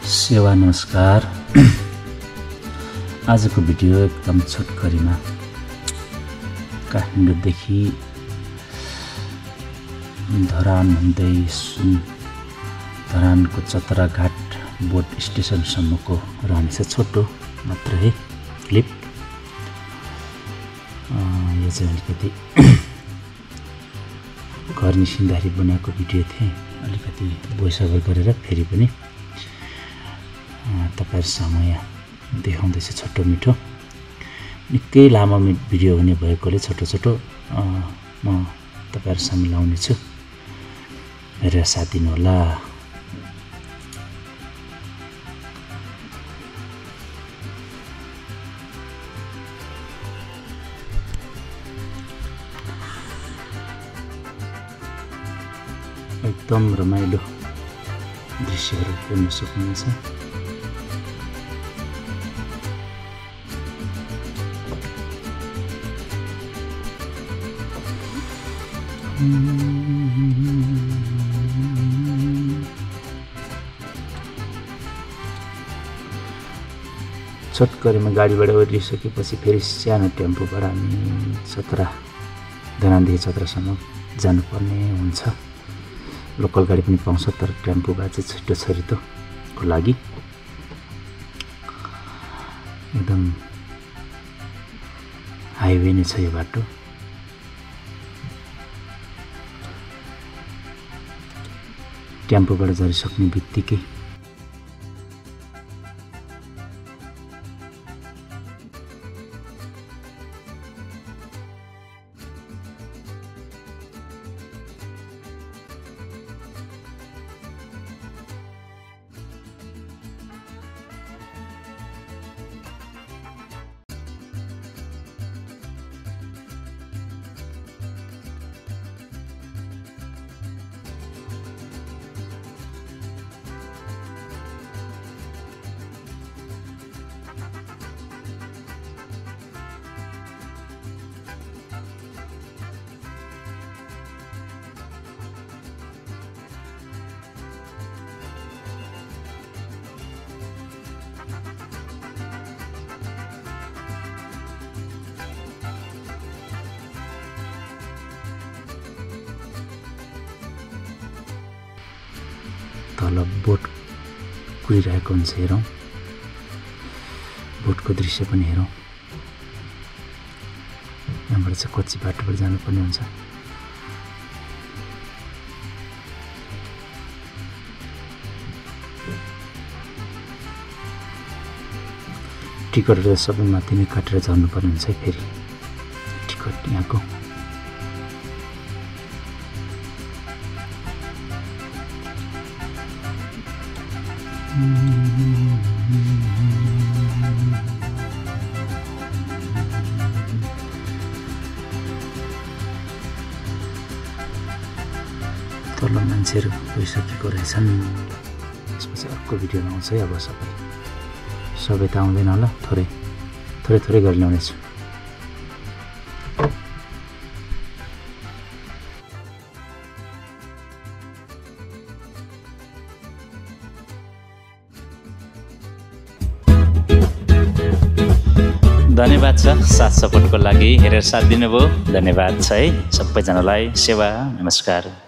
सेवा नमस्कार। आजको भिडियो एकदम छोटकरीमा काठमाडौँदेखि धरान हुँदै धरानको चतराघाट बोट स्टेसनसम्मको रहनेछ। छोटो मात्र है क्लिप। यो चाहिँ अलिकति घर निस्किँदाखेरि बनाएको भिडियो थिएँ। अलिकति भोइस ओभर गरेर फेरि पनि तपाईहरु समय देखाउँदैछ। छोटो मिठो निकै लामो भिडियो हुने भएकोले छोटो छोटो म तपाईहरु सामु ल्याउने छु। हेरेर साथ दिनु होला। एकदम रमाइलो दृश्यहरू हेर्न सक्नुहुन्छ। छोटकरीमा गाडीबाट ओर्लिसकेपछि फेरि सानो टेम्पोबाट हामी धरानदेखि चतरासम्म जानुपर्ने हुन्छ। लोकल गाडी पनि पाउँछ, तर टेम्पोबाट चाहिँ छिटो छरितोको लागि एकदम हाइवे नै छ यो बाटो। टेम्पोबाट झरिसक्ने बित्तिकै तल बोट कुदिरहेको हुन्छ। हेरौँ बोटको दृश्य पनि हेरौँ। यहाँबाट चाहिँ कच्ची बाटोबाट जानुपर्ने हुन्छ। टिकटहरू सबै माथि नै काटेर झर्नुपर्ने हुन्छ है। फेरि टिकट यहाँको तल मान्छेहरू गइसकेको रहेछन्। त्यसपछि अर्को भिडियो आउँछ है। अब सबै त आउँदैन होला, थोरै गरेर ल्याउनेछु। धन्यवाद छ साथ सपोर्टको लागि। हेरेर साथ दिनुभयो, धन्यवाद छ है सबैजनालाई। सेवा नमस्कार।